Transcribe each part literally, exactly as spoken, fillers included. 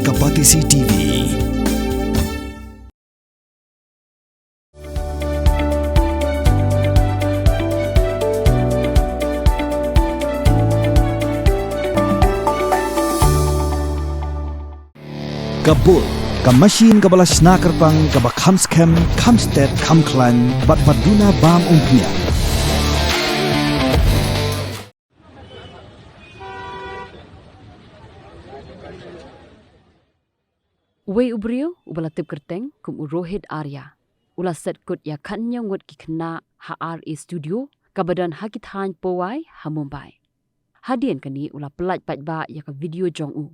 Ka Batesi T V. Ka Bull, ka machine kaba la shna kyrpang, kaba kham skhem, kham stet, kham khlaiñ, bad ba duna bam umphniang. Uwei u briew uba la tip kyrteng kum u Rohit Arya u la set kut ïa khathynñiew ngut ki khynnah ha R A Studio, kaba don ha ki thaiñ Powai ha Mumbai. Hadien kane u la pyllait paidbah ïa ka video jong u,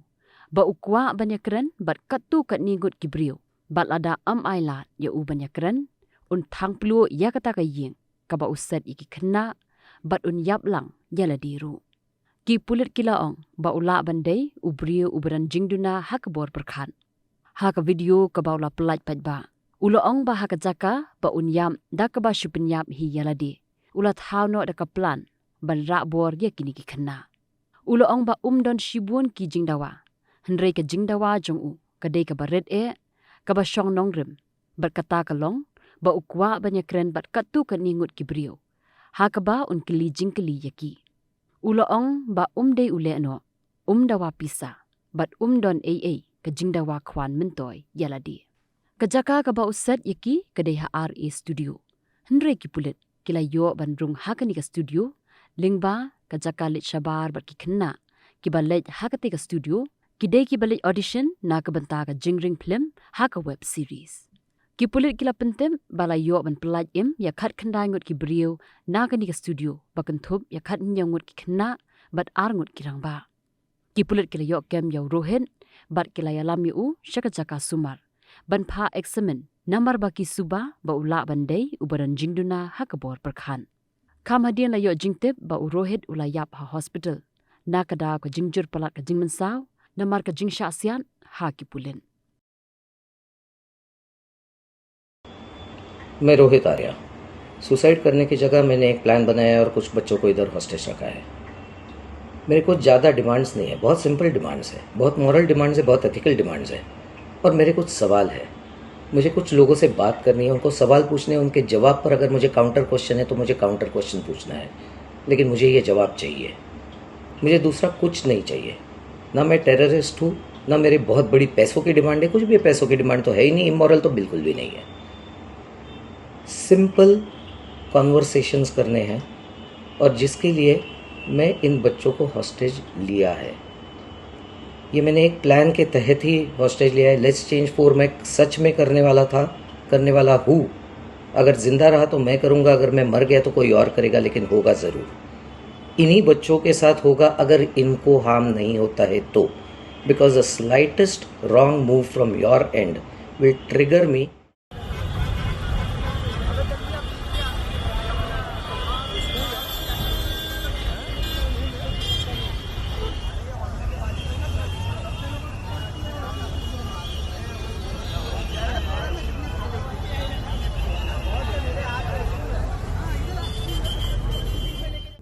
ba u kwah ban ïakren bad katto katne ngut ki briew, bad lada ym ailad ïa u ban ïakren, un thang pluh ïa kata ka ïing kaba u set ïa ki khynnah, bad un ïap lang ïa lade ruh. Ki pulit ki la ong ba u lah ban dei u briew uba don jingduna ha ka bor pyrkhat. Ha ka video kaba u la pyllait paidbah, u la ong ba ha ka jaka ba un ïap da kaba shu pynïap hi ïa lade, u la thaw noh da ka plan ban rah bor ïa kine ki khynnah. U la ong ba um don shibun ki jingdawa, hynrei ka jingdawa jong u ka dei kaba rit eh, kaba shong nongrim, bad kata ka long ba u kwah ban ïakren bad katto katne ngut ki briew, ha kaba un kylli jingkylli ïa ki. U la ong ba um dei u lehnoh, um dawa pisa, bad um don ei ei ka jingdawa khwan myntoi ïa lade. Ka jaka kaba u set ïa ki ka dei ha R A Studio. Hynrei ki pulit ki la ïoh ban rung ha kane ka studio, lyngba ka jaka leit shabar bad ki khynnah kiba leit ha kata ka studio, ki dei kiba leit audition na ka bynta ka jingring phlim ha ka web series. Ki pulit ki la pyntip ba la ïoh ban pyllait im ïa khatkhyndai ngut ki briew na kane ka studio, ba kynthup ïa khathynñiew ngut ki khynnah bad ar ngut ki rangbah. Ki pulit ki la ïoh kem ïa u Rohit bad ki la ïalam ïa u sha ka jaka sumar ban phah examine, namar ba ki suba ba u lah ban dei uba don jingduna ha ka bor pyrkhat. Kham hadien la ïoh jingtip ba u Rohit u la ïap ha hospital, na ka daw ka jingjur palat ka jingmynsaw namar ka jingshah siat ha ki pulit. मैं रोहित आर्या। सुसाइड करने की जगह मैंने एक प्लान बनाया है और कुछ बच्चों को इधर हॉस्टेज रखा है। मेरे कुछ ज़्यादा डिमांड्स नहीं है, बहुत सिंपल डिमांड्स है, बहुत मॉरल डिमांड्स है, बहुत एथिकल डिमांड्स है। और मेरे कुछ सवाल है, मुझे कुछ लोगों से बात करनी है, उनको सवाल पूछने हैं, उनके जवाब पर अगर मुझे काउंटर क्वेश्चन है तो मुझे काउंटर क्वेश्चन पूछना है, लेकिन मुझे ये जवाब चाहिए। मुझे दूसरा कुछ नहीं चाहिए। ना मैं टेररिस्ट हूँ, ना मेरी बहुत बड़ी पैसों की डिमांड है, कुछ भी पैसों की डिमांड तो है ही नहीं, इमोरल तो बिल्कुल भी नहीं है। सिंपल कॉन्वर्सेशंस करने हैं और जिसके लिए मैं इन बच्चों को हॉस्टेज लिया है। ये मैंने एक प्लान के तहत ही हॉस्टेज लिया है। लेट्स चेंज फ़ोर मैं सच में करने वाला था, करने वाला हूँ। अगर ज़िंदा रहा तो मैं करूँगा, अगर मैं मर गया तो कोई और करेगा, लेकिन होगा ज़रूर। इन्हीं बच्चों के साथ होगा अगर इनको हार्म नहीं होता है तो, because the slightest wrong move from your end will trigger me.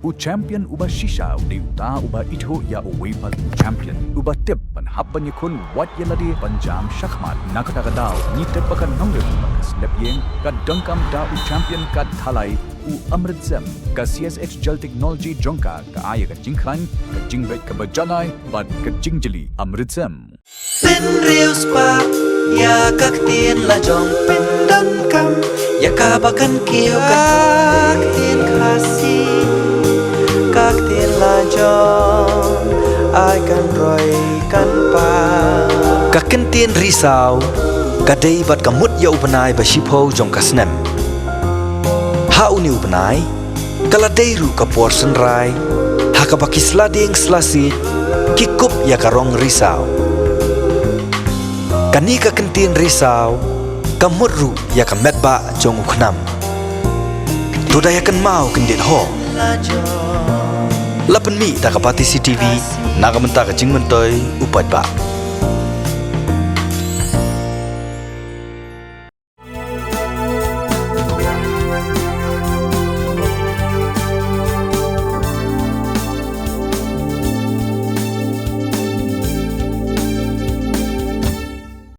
U champion uba shisha u dei uta uba ithuh ïa uwei pat u champion uba tip ban hap ban ïakhun wat ïa lade ban jam shakhmat. Na kata ka daw ngi tip ba ka nongrim bad ka slep ïing ka donkam da u champion ka thalai u Amrit Sem. Ka C S H Gel Technology jong ka ka ai ïa ka jingkhlaiñ, ka jingbit kaba janai bad ka jingjli Amrit Sem. Pynriewspah ïa ka ktien la jong pyndonkam ïa kaba kan kiew ka ktien Khasi, ka ktien la jong ai kan roi kan pa. Ka ktien Risaw ka dei bad ka mut ïa u bnai ba shiphew jong ka snem. Ha une u bnai ka la dei ruh ka por synrai ha kaba ki sla dieng sla siej ki kup ïa ka rong risaw. Kane ka kyntien risaw ka mut ruh ïa ka metbah jong u khnam. To da ïa kynmaw kyndit ho. La pynmih da ka Batesi T V na ka bynta ka jingmyntoi u paidbah.